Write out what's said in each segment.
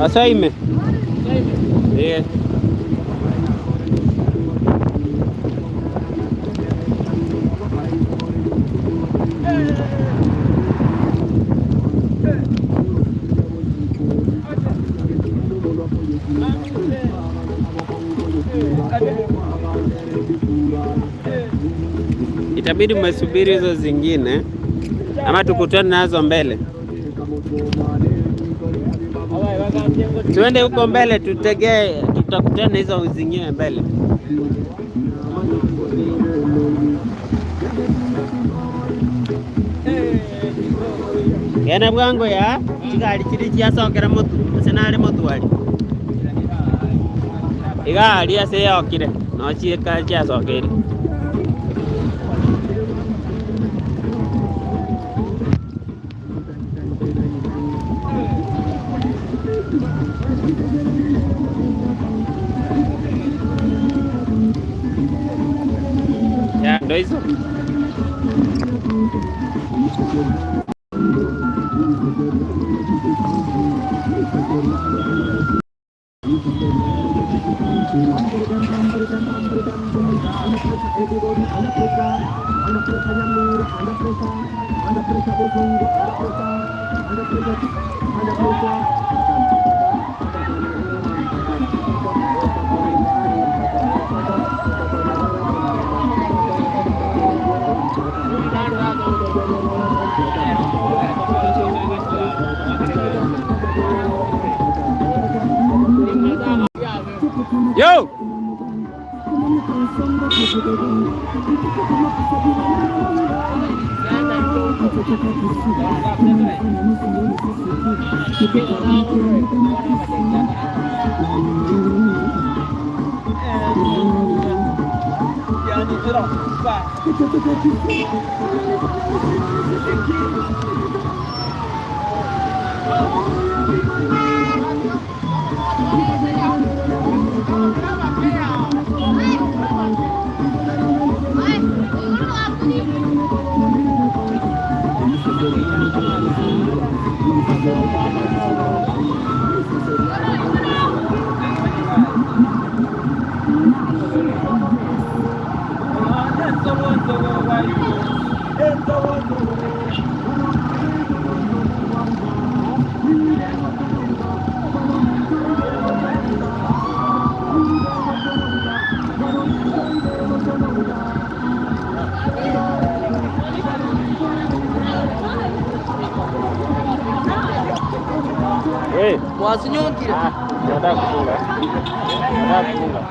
Asaime. Eh. Itabidi mmesubiri hizo zingine ama tukutane nazo mbele. Tuende huko mbele tutegee, tutakutana hizo zingine mbele. Kena bwango ya chigari chiri chiasokera motu ase nare motwari igari ase yokire no chieka chiasokeire. Ya ndo hizo. Yo! Hey. Wasinyongire. Ah, nataka kufunga. Nataka kufunga.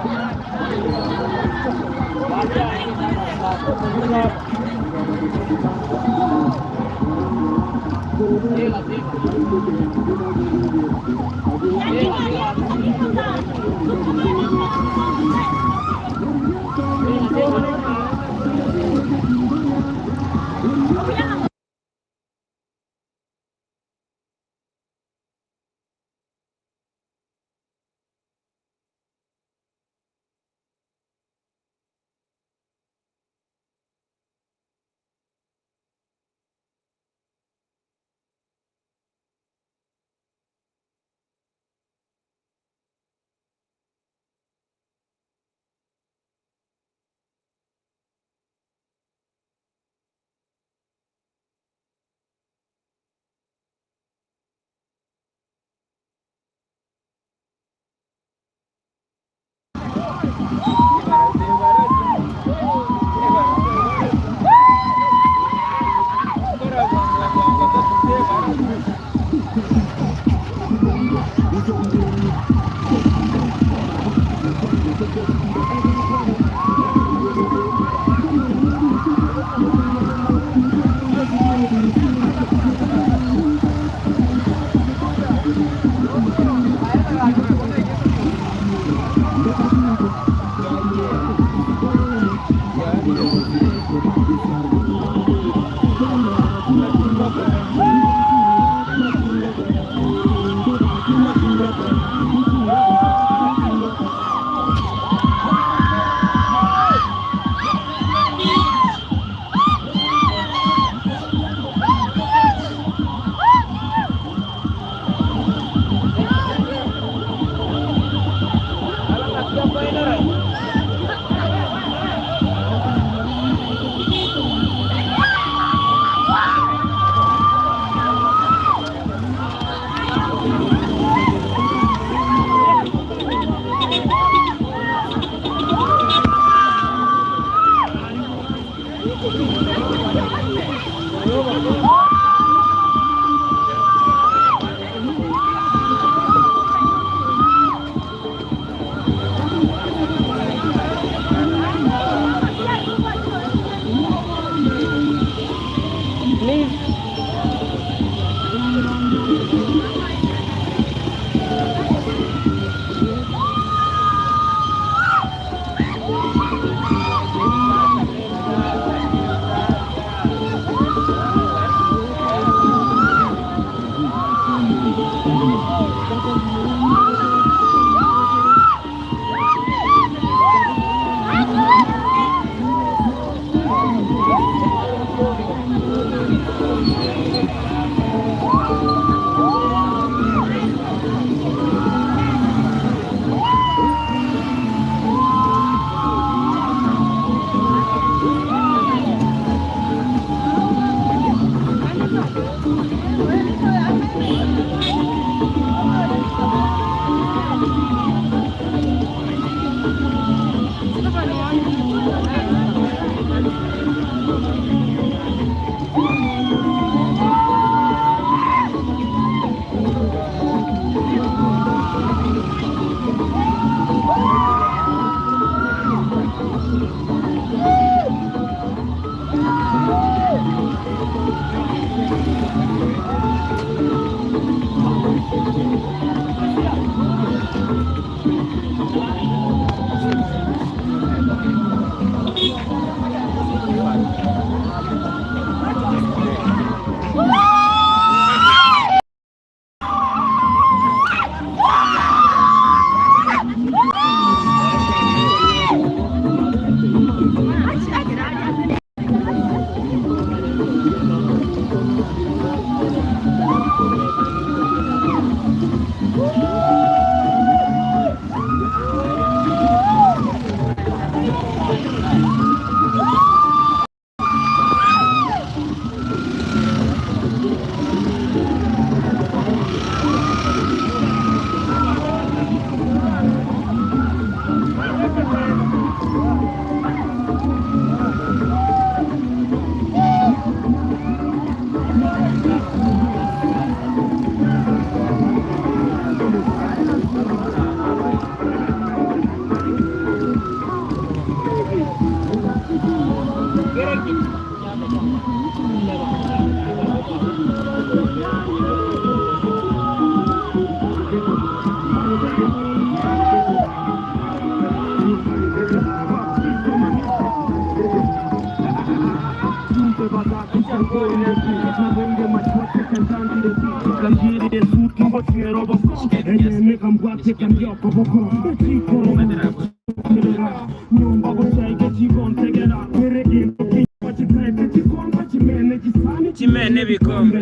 Chimene bikombe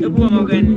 ebuwa mugeni.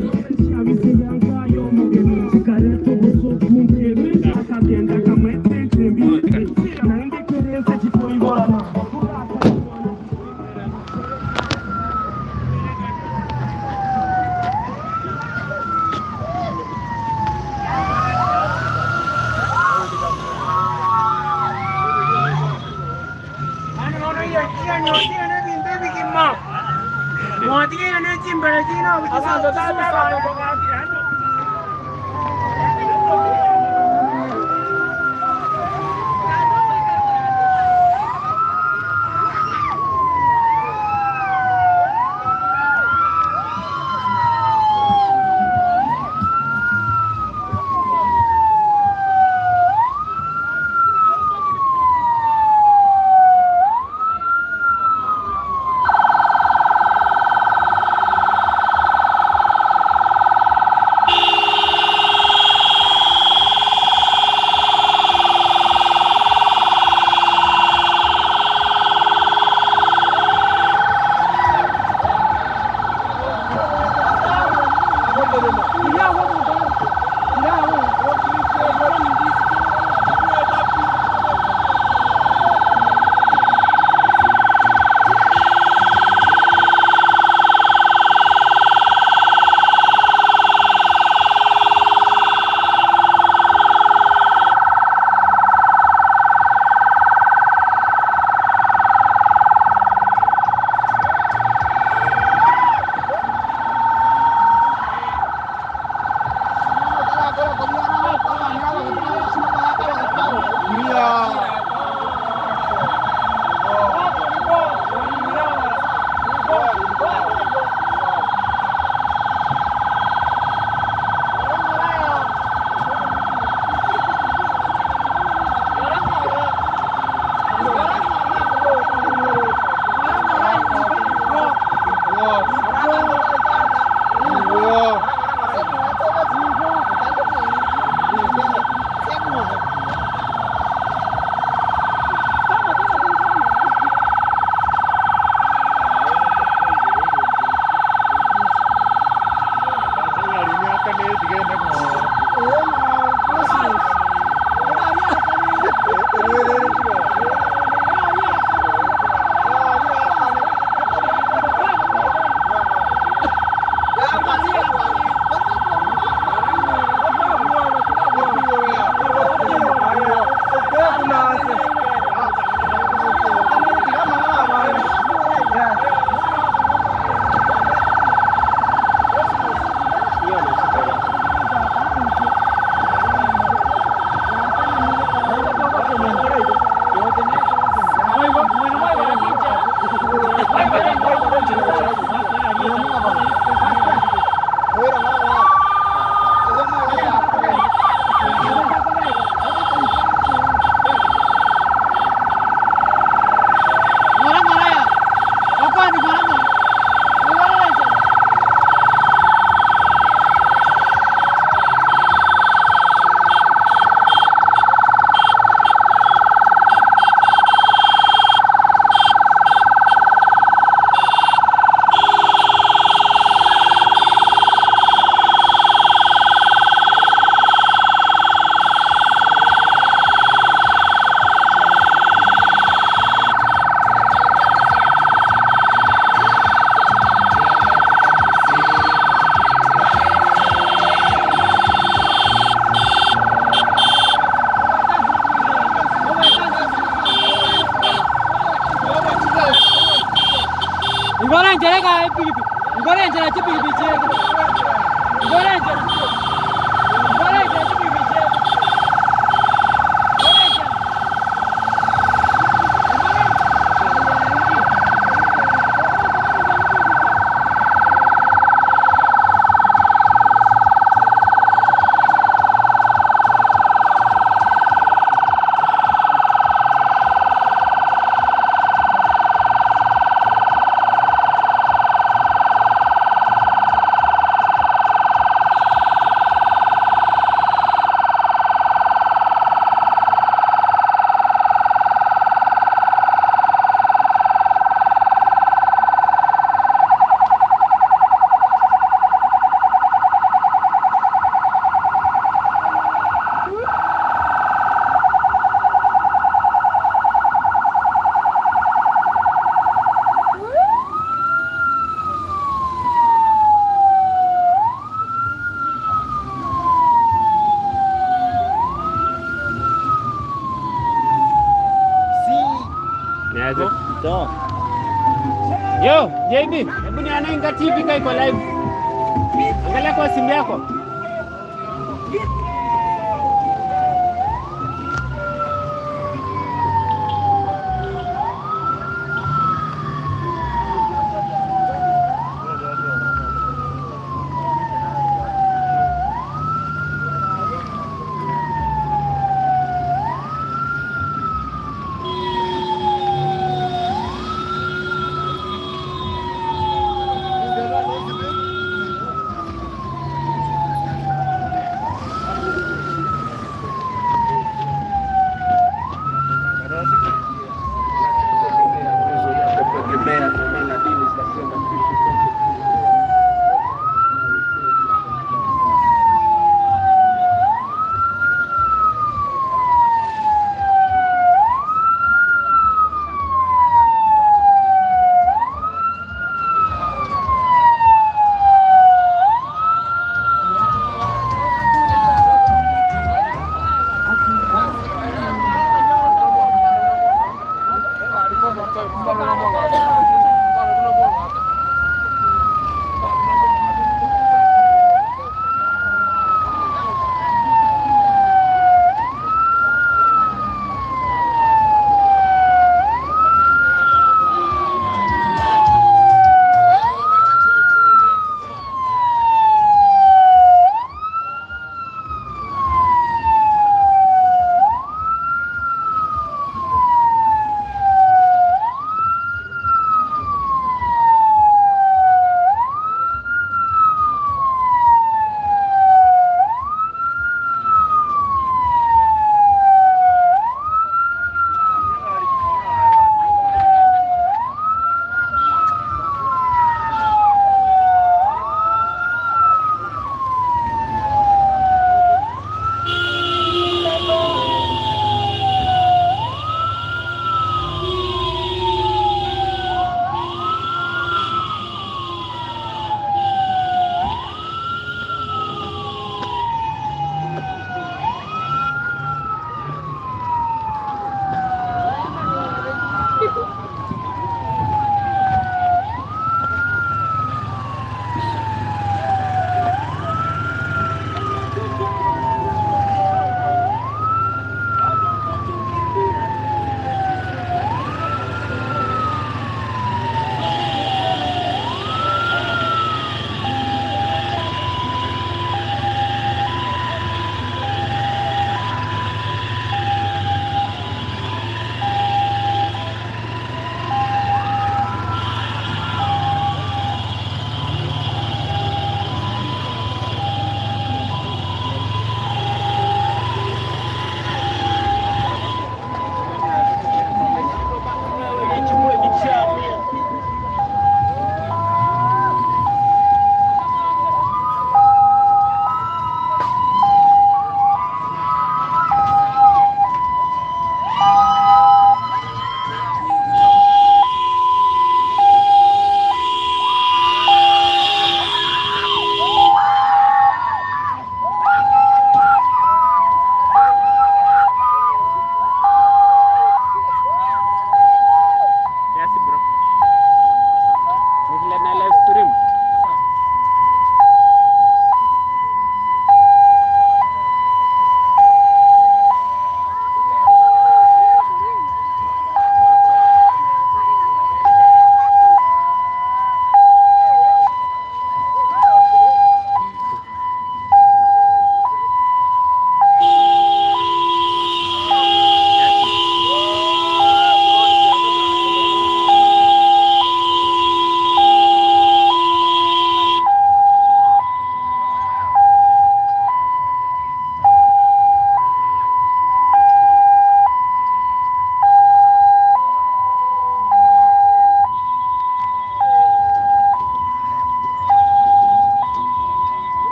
Ngorenjera ka pikipiki. Ngorenjera chipikipiki chete. Ngorenjera. Ngorenjera chipikipiki chete. Ngorenjera. Niaje? Yo, JB, hebu nione Inga TV ka iko live. Angalia kwa simu yako.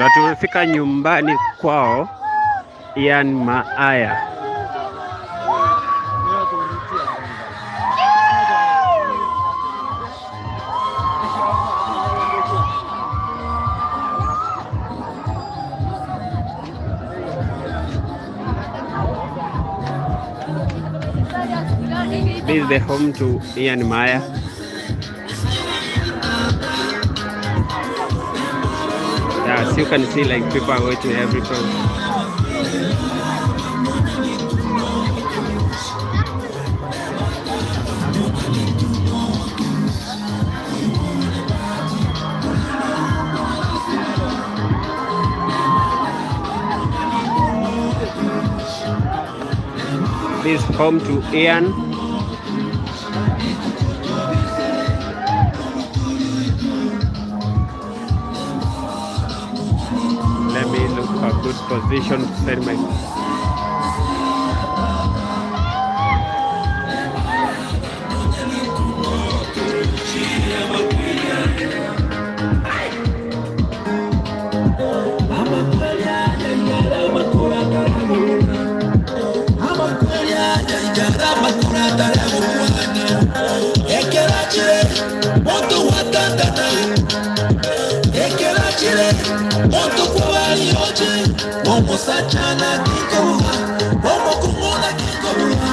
Ndo tumefika nyumbani kwao Ian Maaya. This is the home to Ian Maaya. Yeah, as you can see, like, people are watching everything. This is home to Ian. Let me look for a good position to set my Omusachana kikobuha, omukumuna kikobuha,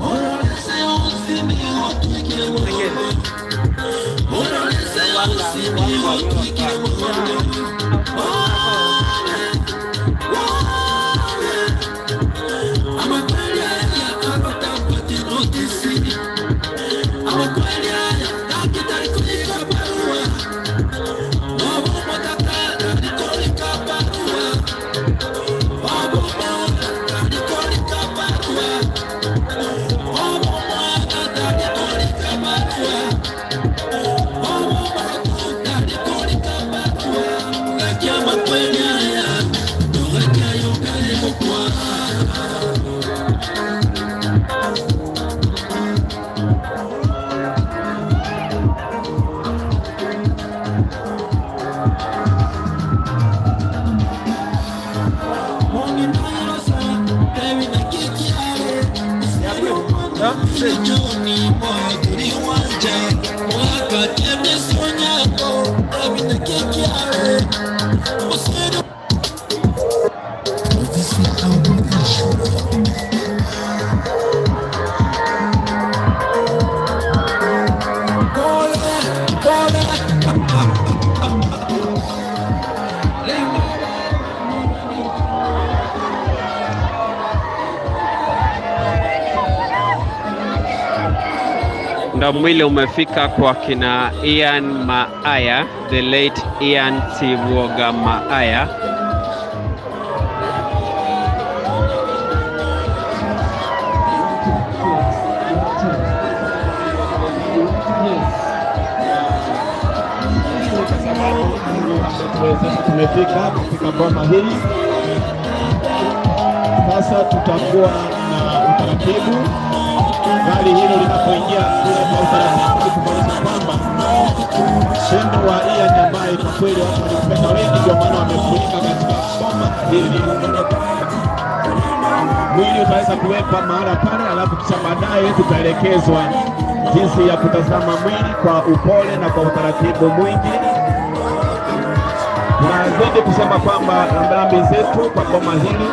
orolese osimi otwikire muhogo, orolese osimi otwikire muhogo. Amakweli aya abatapati notisi, amakweli aya dakitari kulika barua, obo motata nikolika barua. Obo motata nikolika barua, obo motata nikolika barua, obo motata nikolika barua. Gakia makweli aya, gakia yokale mokwa. Ndo mwili umefika kwa kina Ian Maaya, the late Ian Siwoga Maaya. Kwa sababu Mungu ametuwezesha tumefika katika boma hili. Sasa tutakuwa na utaratibu, gari hilo linapoingia kule kwa utaratibu, kumaanisha kwamba shendo wa Ian ambaye kwa kweli watu walimpenda wengi, ndio maana wamefurika katika boma hili. Mwili utaweza kuwekwa mahala pale, alafu kisha baadaye tutaelekezwa jinsi ya kutazama mwili kwa upole na kwa utaratibu mwingi. Tunazidi kusema kwamba rambirambi zetu kwa boma hili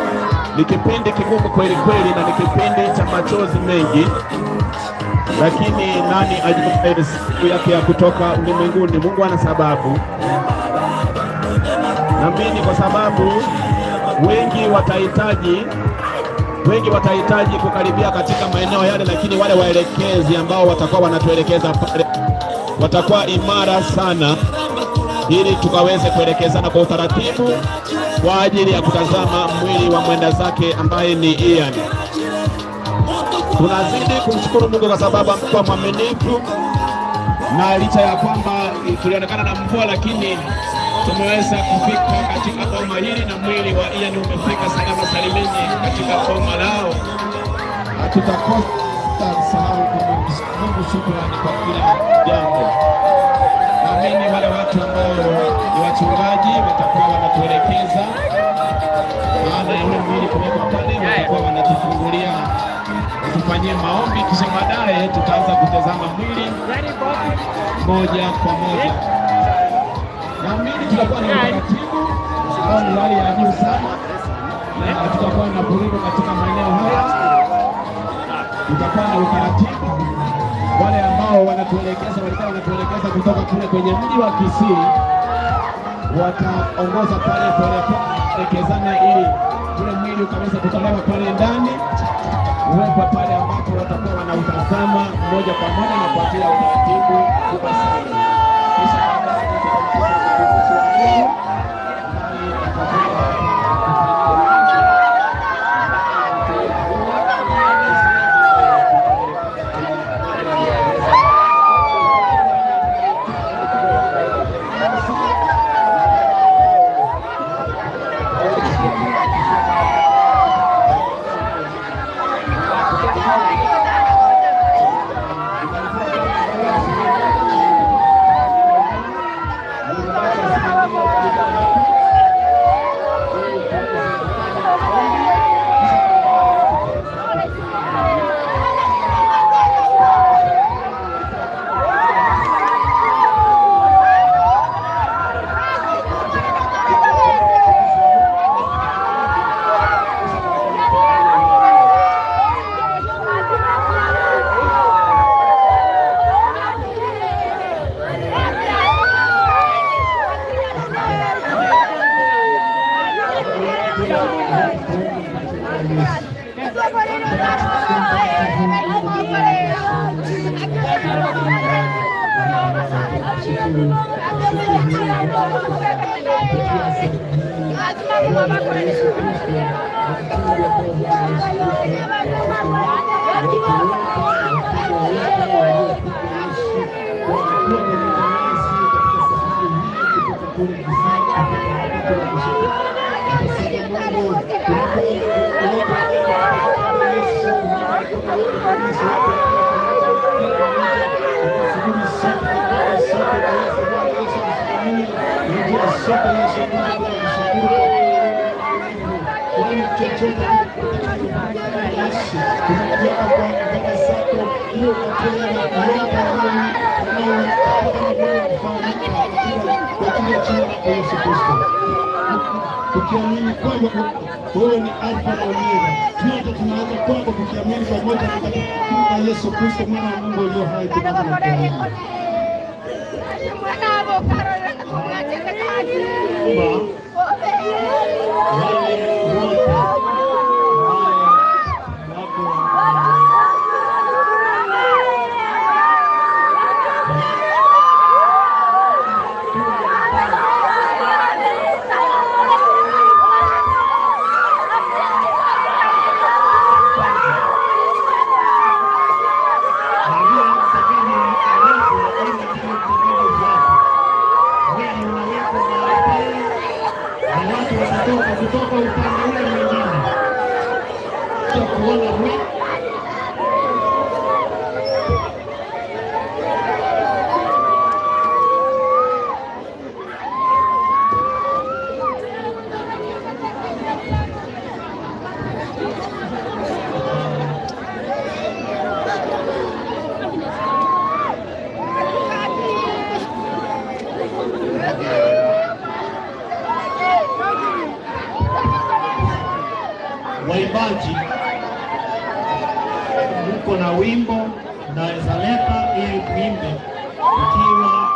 ni kipindi kigumu kweli kweli, na ni kipindi cha machozi mengi, lakini nani ajuaye siku yake ya kutoka ulimwenguni? Mungu ana sababu, naamini kwa sababu wengi watahitaji kukaribia katika maeneo yale, lakini wale waelekezi ambao watakuwa wanatuelekeza pale watakuwa imara sana, ili tukaweze kuelekezana kwa utaratibu kwa ajili ya kutazama mwili wa mwenda zake ambaye ni Ian. Tunazidi kumshukuru Mungu kwa sababu amekuwa mwaminifu, na licha ya kwamba tulionekana na mvua, lakini tumeweza kufika katika boma hili na mwili wa Ian umefika salama salimini katika boma lao. Hatutakosa sahau Mungu shukrani kwa kila jambo. Naamini wale watu ambao ni wachungaji watakuwa wanatuelekeza. atufanyie maombi, kisha baadaye tutaanza kutazama mwili moja kwa moja. Naamini tutakuwa na utaratibu ambao ni hali ya juu sana, na tutakuwa na vurugu katika maeneo haya. Tutakuwa na utaratibu. Wale ambao wanatuelekeza, walikuwa wanatuelekeza kutoka kule kwenye mji wa Kisii, wataongoza pale polepole, elekezana ili ule mwili ukaweza kutolewa pale ndani uwekwe pale ambapo watakuwa wanautazama moja kwa moja na kwa ajili ya utaratibu mkubwa sana. Kisha baadaye tutampisha mtumishi wa Mungu ambaye atakuja Tukiamini kwamba wewe ni Alfa na Omega, tuote tunaweza kwako tukiamini pamoja katika jina la Yesu Kristo mwana wa Mungu aliye hai, tunakuamini. Wale wote ambao wako na watu wanatoka kutoka upande ule mwingine kuona mwili. Waimbaji, mko na wimbo naweza leta ili tuimbe ukiwa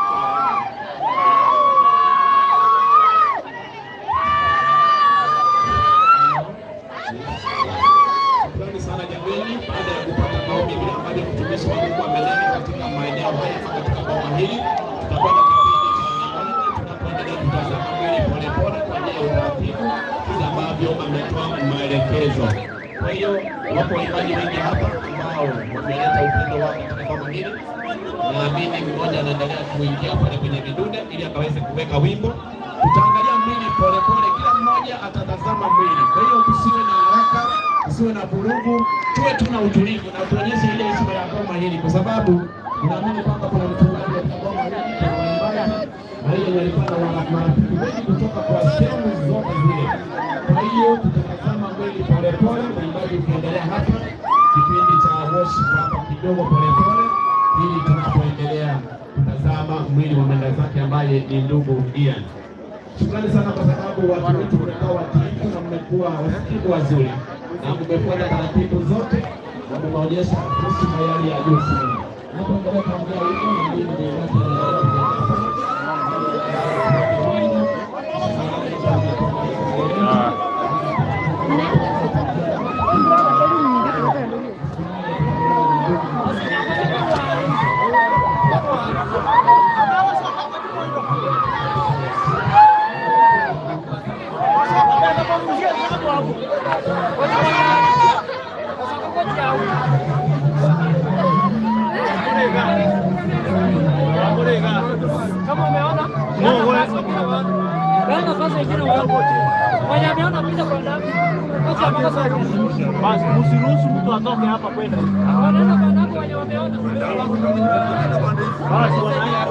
Shukrani sana jameni, baada ya kupata maombi vile ambavyo mtumishi wa Mungu amenena katika maeneo haya ama katika boma hili, tutakuwa na kipindi cha maombi tunapoendelea kutazama mwili polepole kwa njia ya utaratibu vile ambavyo ametoa maelekezo. Kwa hiyo wapo waimbaji wengi hapa ambao wameleta upendo wao katika boma hili. Naamini mmoja anaendelea kuingia pale kwenye vidude ili akaweze kuweka wimbo. Tutaangalia mwili polepole, kila mmoja atatazama mwili. Kwa hiyo tusiwe na haraka, tusiwe na vurugu, tuwe tuna utulivu na tuonyeshe ile heshima ya boma hili, kwa sababu naamini kwamba kuna mchungaji katika boma hili, kuna waimbaji na hiyo walikuwa na marafiki wengi kutoka kwa sehemu zote zile. Kwa hiyo tutatazama mwili polepole, mwimbaji ukiendelea hapa, kipindi cha Moshi hapa kidogo polepole, ili tunapoendelea kutazama mwili wa mwenda zake ambaye ni ndugu Ian. Shukrani sana kwa sababu watu wetu mmekuwa watiifu na mmekuwa wasikivu wazuri na mmefuata taratibu zote na mmeonyesha heshima ya hali ya juu sana. Napoendelea kuongea hivyo na mimi ni watu Kama umeona nafasi wengine mwenye ameona pita kwa ndani. Basi msiruhusu mtu atoke hapa kwenda. Wanaenda kwa ndani wenye wameona. Basi wanaenda.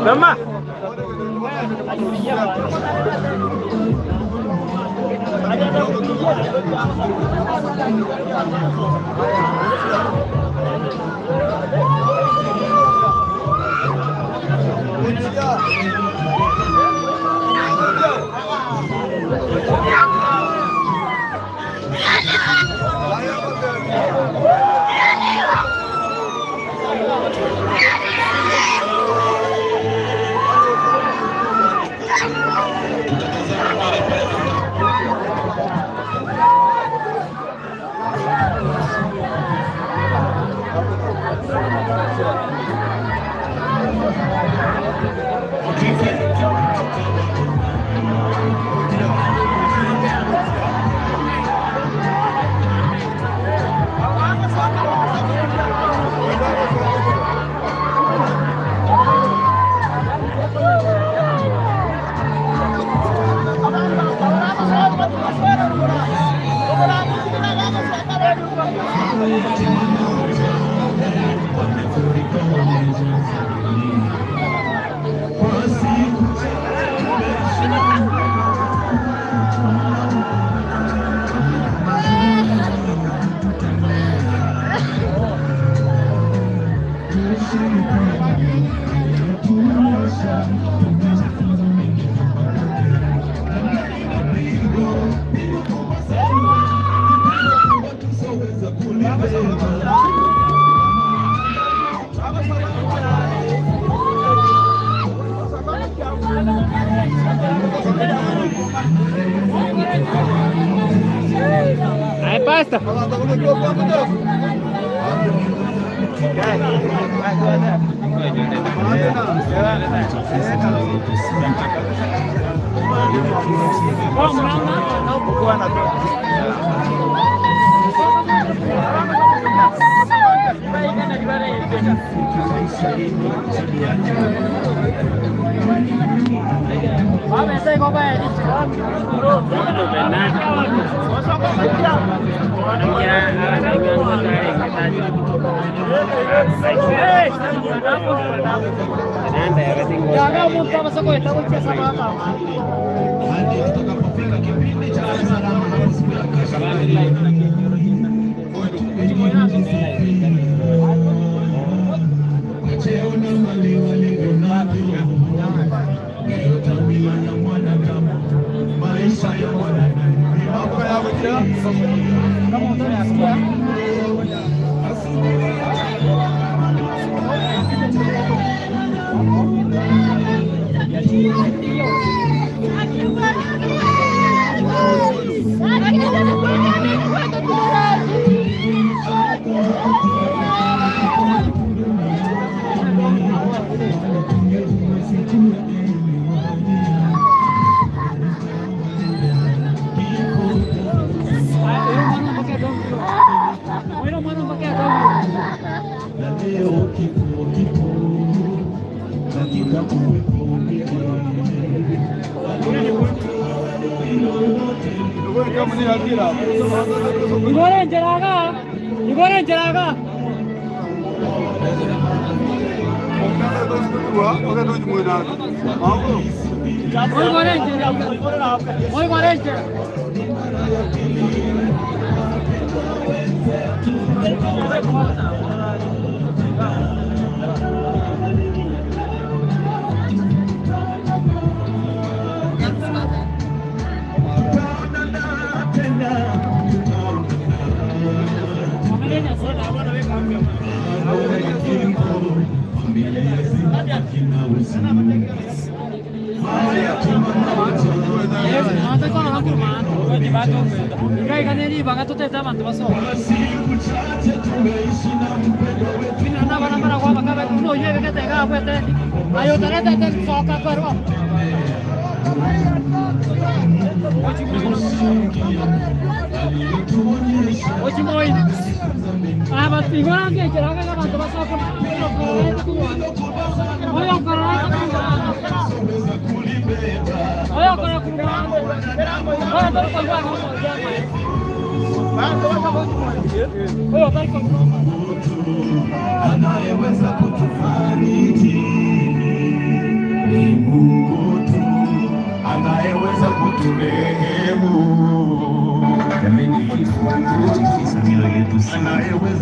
Mama. Aí, pasta. Hadi tutakapofika kipindi cha salama hapo siku ya kesho. Cheo na mali walivyo navyo ndiyo tabia ya mwanadamu, maisha ya mwanadamu ni mambo ya na leo kifo kipo katika kuwepo Igore njeraga. Igore njeraga. Anayeweza kutufariji ni Mungu tu, anayeweza kuturehemu. Jamani, kifo kinatikisa mioyo yetu sana. Anayeweza